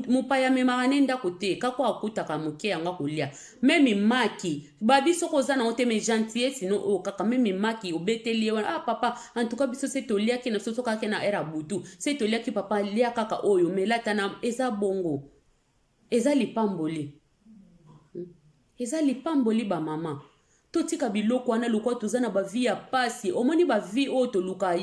Mopaya amemaka ne ndako te, kaka akutaka moke yango akolia. Même maki babi, soki oza nango te, mais gentillesse no oyo kaka, même maki obeteli ye wana: "Ah papa, en tout cas biso se toliaki na biso, sokaki na heure ya butu se toliaki, papa, lia kaka oyo, melata na." Eza bongo, eza lipamboli, Eza lipamboli. Bamama, totika biloko wana. Lokwa toza na bavie ya pasi, omoni bavie oyo toluka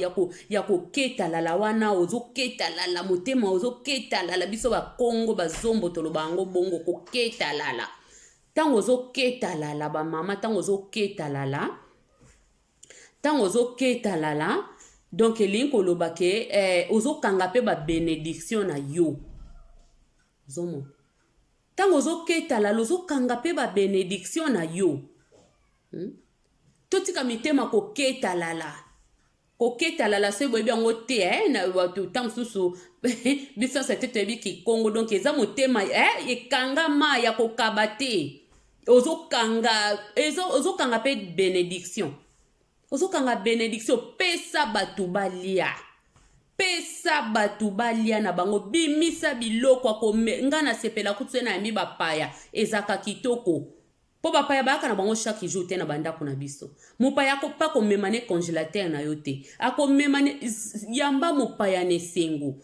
ya koketalala wana, ozoketalala motema, ozoketalala. Biso Bakongo, Bazombo, toloba yango bongo, koketalala. Ntango ozoketalala, bamama, ntango ozoketalala, ntango ozoketalala, donc elingi koloba ke ozokanga mpe babénédiction na yo. Ozomona, ntango ozoketalala, ozokanga mpe babénédiction na yo, Totika mitema koketalala, koketalala. Soki boyebi yango te, na bato ntango mosusu, biso nyonso te toyebi kikongo. Donc eza motema ekangama ya kokaba te. Ozokanga, ozokanga mpe bénédiction, ozokanga bénédiction. Pesa bato balia, pesa bato balia na bango, bimisa biloko. Akome nga nasepela kutu se nayambi bapaya, ezalaka kitoko, mpo bapaya bayaka na bango chaque jour te na bandako na biso. Mopaya akopa komema ne congélateur na yo te, akomema ne. Yamba mopaya na esengo.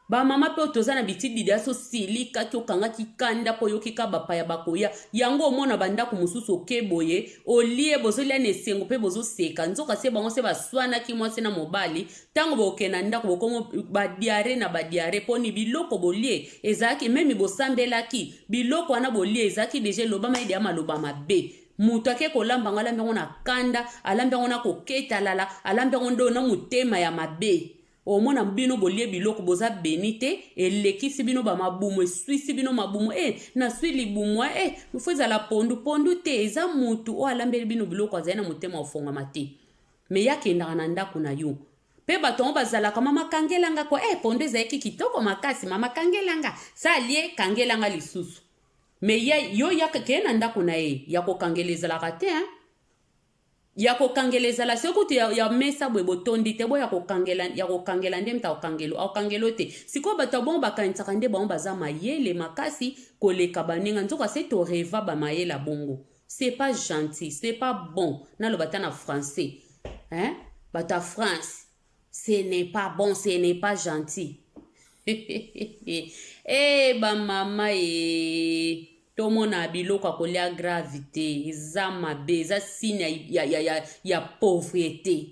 Bamama mpe oyo toza na bitididi, aso silikaki, okangaki kanda mpo oyoki ka bapaya bakoya. Yango omona bandako mosusu, oke boye, olie, bozolia na esengo mpe bozoseka, nzoka se bango se baswanaki, mwasi na mobali. Ntango bokende na ndako, bokomo badiarrhée na badiarrhée. Mponi biloko bolie ezalaki même bosambelaki, biloko wana bolie ezalaki déjà elobama ede ya maloba mabe. Moto ake kolamba yango, alambi yango na kanda, alambi yango na koketalala, alambi yango ndo na motema ya mabe. Omona bino bolie biloko, boza beni te, elekisi bino bamabumu, eswisi bino mabumu. Naswi libumu, faut ezala pondu pondu te. Eza mutu oyo alambeli bino biloko, azali na motema ofongwama te. Mais ye akendaka na ndako na yo mpe bato yango bazalaka: "Mama, kangelanga ko pondu ezalaki kitoko makasi, mama, kangelanga." Sa alie, kangelanga lisusu. Mais ye yo yaka keye na ndako na ye, ya kokangela ezalaka te, hein? Ya kokangela ezala soki kutu ya mesa boye botondi te, boya kokangela, ya kokangela nde moto akokangela, akokangela te. Sikoyo bato ya bongo bakanisaka nde bango baza mayele makasi koleka baninga, nzoka se toreva bamayele ya bongo. C'est pas gentil, c'est pas bon. Naloba ta na français, hein? Bato ya France, ce n'est pas bon, ce n'est pas gentil. Bamama e, tomona biloko ya kolia grave te, eza mabe, eza signe ya pauvreté.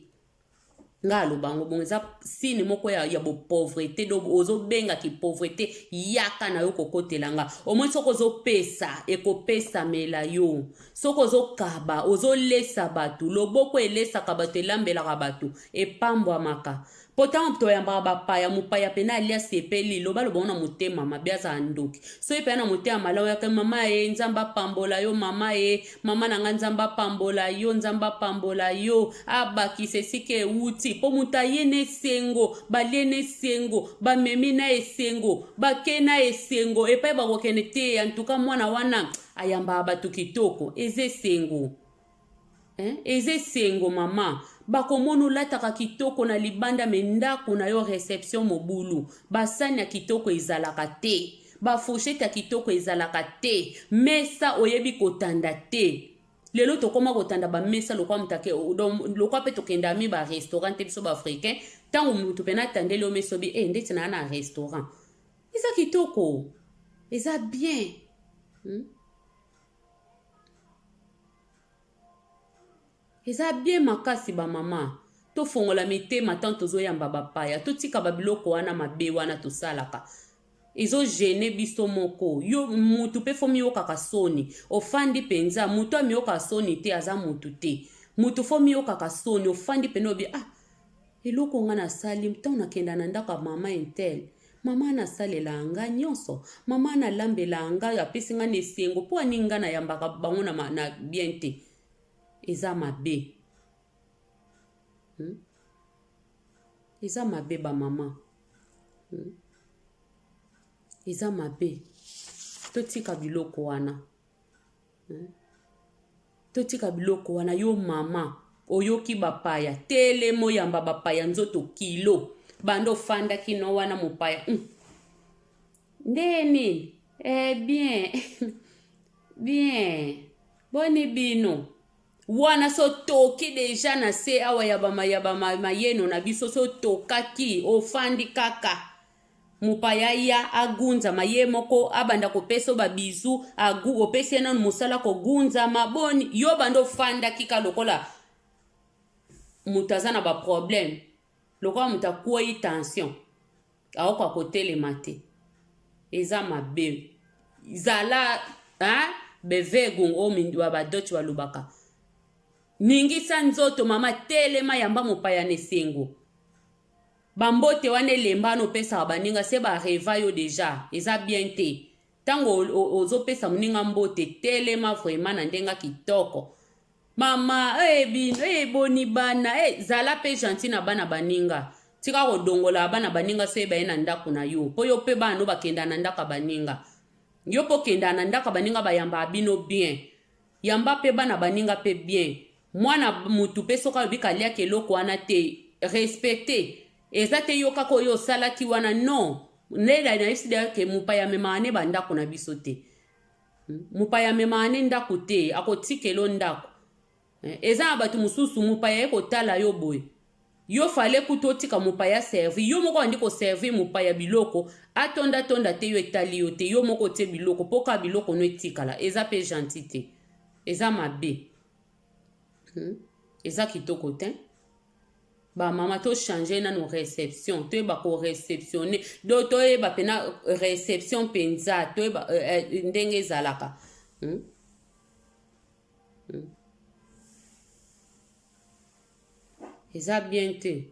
Nga aloba yango bongo, eza signe moko ya bopauvreté. Do ozobengaki pauvreté yaka na yo kokotela nga. Omoni, soki ozopesa, ekopesamela yo. Soki ozokaba, ozolesa bato, loboko elesaka bato, elambelaka bato, epambwamaka. Mpo ntango toyambaka bapaya, mopaya pena alia, sepeli. Loba lobango na motema mabe, azala ndoki. Soki pena na motema malamu, yaka: "Mama ye, Nzambe apambola yo, mama ye, mama na nga, Nzambe apambola yo, Nzambe apambola yo, abakisa esika ewuti." Mpo moto aye na esengo, balie na esengo, bamemi na esengo, bake na esengo epai bakokende te. Antuka mwana wana ayambaka bato kitoko, eza esengo, eh? Eza esengo. Mama, bakomona olataka kitoko na libanda, mais ndako na yo réception mobulu, basani ya kitoko ezalaka te, bafourchette ya kitoko ezalaka te, mesa oyebi kotanda te. Lelo tokóma kotanda bamesa lokwa mutake, lokwa mpe tokenda mi barestaurant te. Biso baafricain, ntango motu mpena atandeli yo mesa, obi ndeti naa na restaurant, eza kitoko. Eza bien. Eza bien makasi ba mama. Tofongola mitema tant tozoyamba bapaya. Totika ba biloko wana mabe wana tosalaka. Ezo gêner biso moko. Yo mutu pe fo miyokaka soni. Ofandi penza mutu amiyokaka soni te aza mutu te. Mutu fo miyokaka soni ofandi pena obi ah eloko nga nasali ntango nakenda na ndako ya mama intel. Mama wana asalelaka nga nyonso. Mama wana alambelaka nga apesi nga na esengo mpo ani nga nayambaka bango na bien te. Eza mabe. Eza mabe ba mama. Eza mabe. Totika biloko wana. Totika biloko wana yo mama oyoki bapaya telema oyamba bapaya nzoto kilo banda ofandaki no wana mopaya Nde nini? Eh bien. Bien. Boni bino. Wana so toki deja na se awa ya ba ya ba mayeno na biso so tokaki ofandi kaka mopaya ya agunzama ye moko abanda kopesa ba bizu agu opesi ye nanu mosala kogunzama boni yo banda ofandaki ka lokola moto aza na ba problème lokola moto akwei tension aokoka kotelema te eza mabe zala hein? Bewegung oyo ba Dutch balobaka ningisa nzoto mama telema yamba mopaya na esengo bambote wana elemba wana opesaka baninga se bareva yo deja eza bien te ntango ozopesa moninga mbote telema vraiment na ndenge kitoko mama eh, bino eh, boni bana eh, zala mpe gentil na bana baninga tika kodongola bana baninga so baye na ndako na yo mpo yo mpe bana no bakenda na ndako ya baninga yo mpo okenda na ndako ya baninga bayambaka bino bien yamba mpe bana baninga mpe bien mwana mutu mpe soki alobi kaliaka eloko wana te respecte eza te yo kaka oyo osalaki wana non nde nayebisi ke mopaya amemaka ne bandako na biso te mopaya amemaka ne ndako te akotikela ndako eza na bato mosusu mopaya ye kotala yo boye yo fale kutu otika mopaya servir yo moko andi koservir mopaya biloko atonda tonda te yo etali yo te yo moko otie biloko mpo kaka biloko no etikala eza mpe gentil te eza mabe Eza kitoko te bamama tochange nano réception toyeba koreceptionne do toyeba mpena réception mpenza toyeba ndenge ezalaka Eza bien te.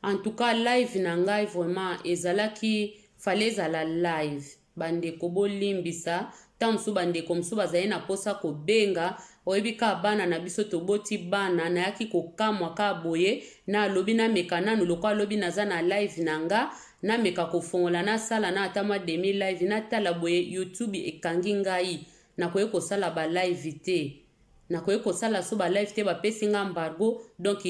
En tout cas live na ngai vraiment ezalaki fallait ezala live bandeko bolimbisa ntango mosusu bandeko mosusu bazali na mposa kobenga oyebi kaka bana na biso toboti bana nayaki kokamwa kaka boye na alobi nameka nanu lokola alobi naza na live na nga nameka kofongola nasala na ata mwa demi live natala boye youtube ekangi ngai nakoki kosala ba live te nakoki kosala so ba live te bapesi nga embargo donc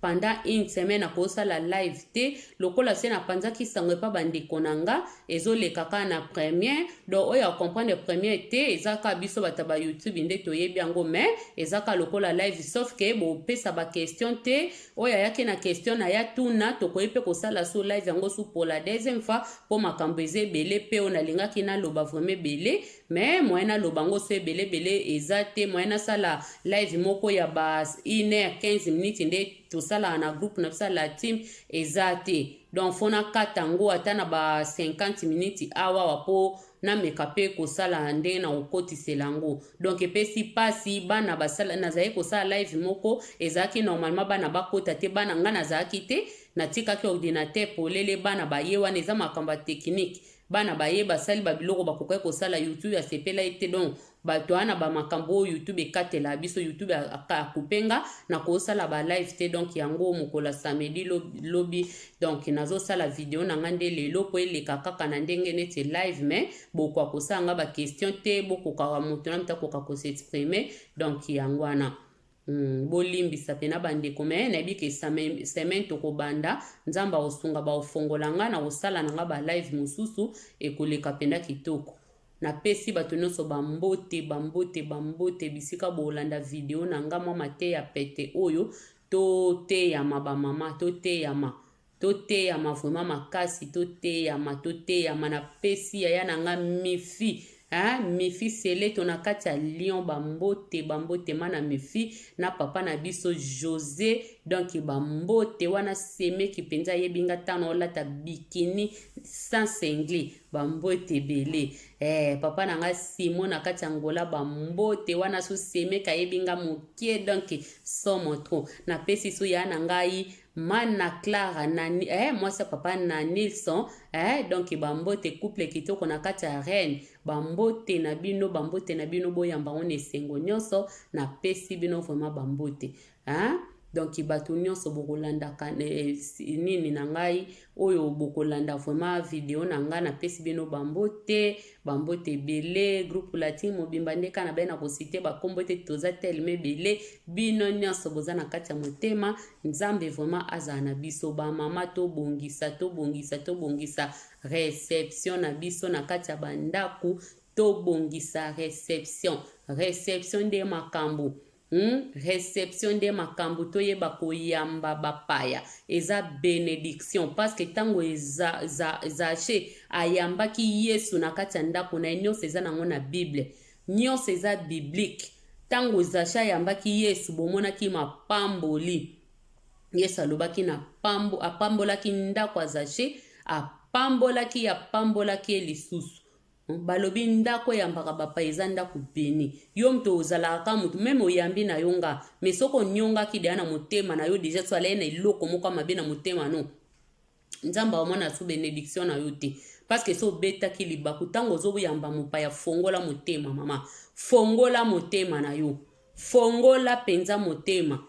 pendant une semaine nakosala live te lokola se napanzaki sango epa bandeko na nga ezoleka kaka na première donc oyo acomprendre première te eza kaka biso bato ya ba youtube nde toyebi yango mais eza kaka lokola live sauf ke bopesa baquestion te oyo ayaki na question na ya tuna tokoki mpe kosala so live yango su pour la deuxième fois mpo makambo eza ebele mpe oyo nalingaki naloba vraiment ebele mais moyen naloba yango so ebele ebele eza te moyen nasala live moko ya ba 1 heure 15 minutes nde tosalaka na groupe na biso la team eza te donc fo nakata yango ata na ba 50 minutes awawa mpo nameka mpe kosala ndenge na kokotisela yango donc epesi mpasi bana basala nazalaki kosala live moko ezalaki normalement bana bakota te bana nga nazalaki te natikaki ordinateur polele bana baye wana eza makambo ya technique bana baye basali babiloko bakokaki kosala youtube asepela ye te donc bato wana bamakambo oyo youtube ekatela biso youtube akupenga na kosala ba live te donc yango mokolo ya samedi lobi donc nazosala video na nga nde lelo po eleka kaka na ndenge neti live mais bokoka kosala nga baquestion te bokoka moto na moto akoka kos'exprimer donc yango wana bolimbisa mpena bandeko me nayebi ke semaine tokobanda nzambe akosunga baofongola nga na kosala na nga balive mosusu ekoleka mpena kitoko napesi bato nyonso bambote bambote bambote bisika bolanda video na nga mwa mateya pete oyo toteyama bamama toteyama. Toteyama vraiment makasi, toteyama, toteyama. Napesi yaya na nga Mifi, hein? Mifi Seleto na kati ya Lyon, bambote, bambote mana Mifi na papa na biso José. Donc bambote wana, semeki mpenza ayebi nga ntango olata bikini sans singlet. Bambote ebele. Papa na nga Simon na kati ya Ngola, bambote wana. So semeki ayebi nga mokie, donc somo trop. Napesi so ya na ngai Mana Clara na, mwasi ya papa na Nilson, donc bambote, couple kitoko na kati ya Reine. Bambote na bino, bambote na bino, boyamba ngo na esengo nyonso. Napesi bino vraiment bambote, hein? Donc bato nyonso bokolandaka nini na ngai oyo, bokolanda vraiment video na ngai, napesi bino bambote, bambote ebele. Groupe Latin mobimba nde kaka na bai na kociter bakombo te, toza telema ebele. Bino nyonso boza na kati ya motema. Nzambe vraiment azala na biso. Bamama, tobongisa, tobongisa, tobongisa réception na biso na kati ya bandako. Tobongisa réception, réception nde makambo. Réception nde makambo. Toyeba koyamba bapaya, eza bénédiction, parce que ntango Zache ayambaki Yesu na kati ya ndako na ye, nyonso eza nango na Bible, nyonso eza biblique. Ntango Zache ayambaki Yesu, bomonaki mapamboli. Yesu alobaki na pambo, apambolaki ndako ya Zache, apambolaki, apambolaki ye lisusu. Balobi ndako eyambaka bapaya eza ndako béni. Yo moto ozalaka ka motu, même oyambi na yo nga, mais soki onyongaki deya na motema na yo déjà, so alaye na eloko moko ya mabe na motema no, Nzambe amona su bénédiction na yo te, parce que so obetaki libaku. Ntango ozoyamba mopaya, fongola motema. Mama, fongola motema na yo, fongola mpenza motema,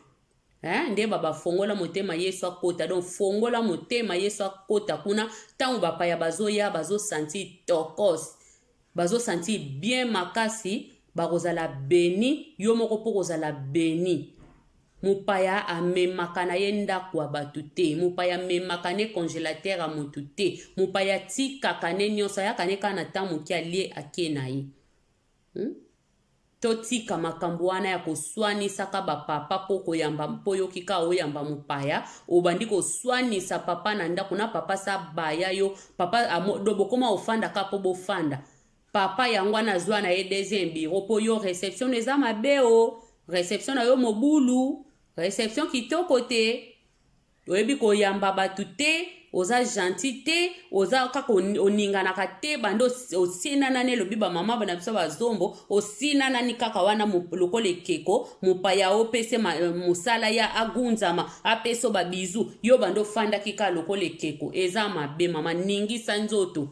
eh? Nde bafongola motema, Yesu akota. Donc fongola motema, Yesu akota kuna. Ntango bapaya bazoya, bazosentir tokos, bazosentir bien makasi, bakozala béni. Yo moko mpo kozala béni. Mopaya amemaka na ye ndako ya bato te, mopaya amemaka ne congélateur ya motu te, mopaya atikaka ne nyonso, ayaka ne kaka na ntango moke, alie, ake na ye, Totika makambo wana ya koswanisaka bapapa mpo koyamba, mpo oyoki kaka oyamba mopaya, obandi koswanisa papa na ndako na papa. Sa baya yo papa do, bokoma ofanda kaka mpo bofanda. Papa yango wana azwa na ye deuxième bureau mpo yo réception eza mabe. O réception na yo mobulu, réception kitoko te, oyebi koyamba bato te, oza gentil te, oza kaka oninganaka te, banda osinanani. Elobi bamama na biso bazombo, osinanani kaka wana lokola ekeko. Mopaya opese mosala ya agunzama, apesa babizu, yo banda ofandaki kaka lokola ekeko. Eza mabe. Mama, ningisa nzoto.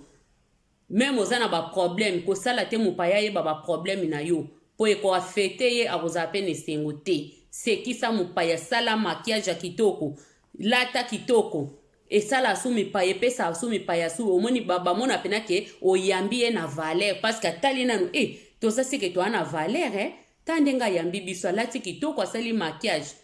Même oza na baproblème, kosala te mopaya ayeba baproblème na yo, mpo ekoaffecter ye, akozala mpe na esengo te. Sekisa mopaya, sala maquillage ya kitoko, lata kitoko, esala su mipaya, epesa su mipaya su omoni bamona mpena ke oyambi ye na valeur, parce que atali nanu e toza seke toa na valeur, eh? Ta ndenge ayambi biso, alati kitoko, asali maquillage.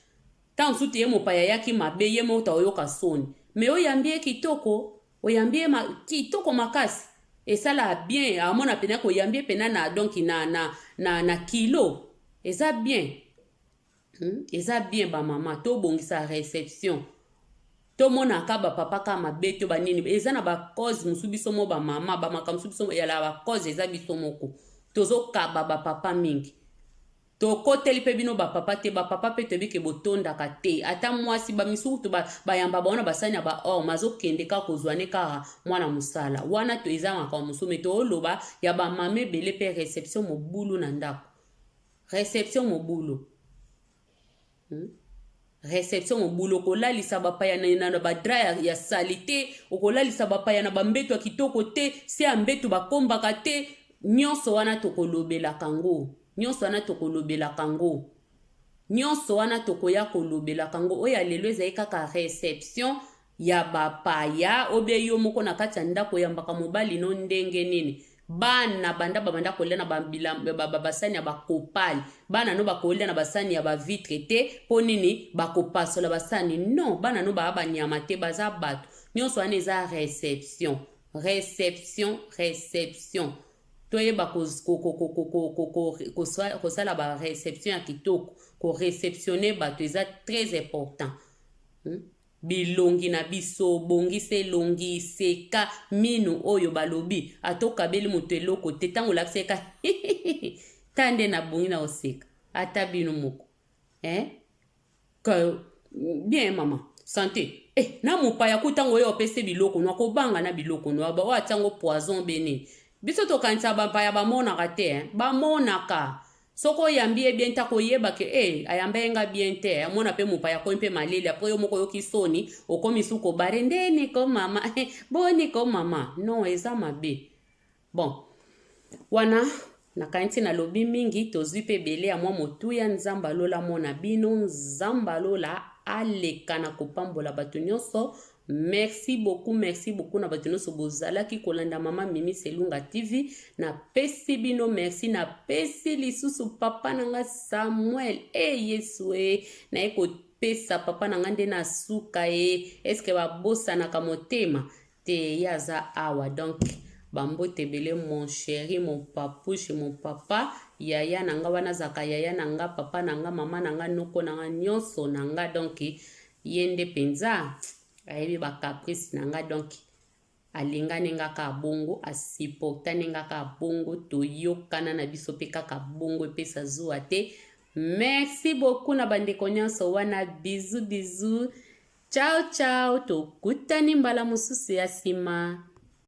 Ntango mosusu te ye mopaya ayaki mabe, ye moko ta oyoka soni, mais oyambi ye kitoko, oyambi ye kitoko makasi, esala bien. Amona mpena koyambi ye mpena na donc na kilo, eza bien, Eza bien. Bamama, tobongisa réception. Tomonaka bapapa kaka mabe to banini, eza na bacause mosusu. Biso mo bamama, bamakambo mosusu biso yala bacause eza biso moko tozokaba bapapa mingi. Tokoteli mpe bino bapapa te. Bapapa mpe toyebi ke botondaka te. Ata mwasi bamisuku bayamba bango na basani ya baor, mazokende kaka kozwa ne kaka mwana mosala wana. To eza makambo mosusu, mais tooloba ya bamama ebele mpe réception mobulu na ndako, réception mobulu, Réception mobulu, okolalisa bapaya na badraps ya sali te, okolalisa bapaya na bambeto ya kitoko te, se ya mbeto bakombaka te. Nyonso wana tokolobelaka yango, nyonso wana tokolobelaka yango, nyonso wana tokoya kolobelaka yango. Oyo ya lelo ezali kaka réception ya bapaya. Obie yo moko na kati ya ndako, oyambaka mobali no ndenge nini? Bana banda babanda kolia na basani ya bakopali, bana no bakolia na basani ya bavitre te. Mpo nini bakopasola basani? Non, bana no baya banyama te, baza bato. Nyonso wana eza réception, réception, réception. Toyeba kosala baréception ya kitoko, koréceptionner bato eza très important. Bilongi na biso, bongisa elongi, seka, minu oyo balobi ata okabeli moto eloko te ntango olakisa ye ka ta nde nabongi na koseka ata bino moko eh? Ka, bien mama sante eh, na mopaya ku ntango oyo opesi biloko no akobanga na biloko no oyo atiango poison bene biso tokanisa bampaya bamonaka te eh? Bamonaka soki oyambi ye bien te, akoyeba ke e ayamba ye nga bien te. Amona mpe mopaya akomi mpe maleli. Après, yo moko oyoki soni, okomi su kobare ndeni ko mama, boni ko mama. Non, eza mabe. Bon, wana nakanisi nalobi mingi, tozwi mpe ebele ya mwa motuya. Nzambe alola mona bino, Nzambe alola aleka na kopambola bato nyonso. Merci beaucoup, merci beaucoup na bato nyonso bozalaki kolanda Mama Mimi Selunga TV. Napesi bino merci. Napesi lisusu papa na nga Samuel e Yesu e naye kopesa papa na nga nde na suka e eske babosanaka motema te, ye aza awa. Donc bambote ebele, mon chéri, mon papouche, mon papa, yaya na nga wana azalaka yaya na nga, papa na nga, mama na nga, noko na nga, nyonso na nga. Donc ye nde mpenza ayebi bacaprice na nga. Donc alingani nga kaka bongo, asupportani nga kaka bongo, toyokana na biso mpe kaka bongo, epesa zuwa te. Merci beaucoup na bandeko nyonso wana. Bisous, bisous, ciao ciao, tokutani mbala mosusu ya nsima.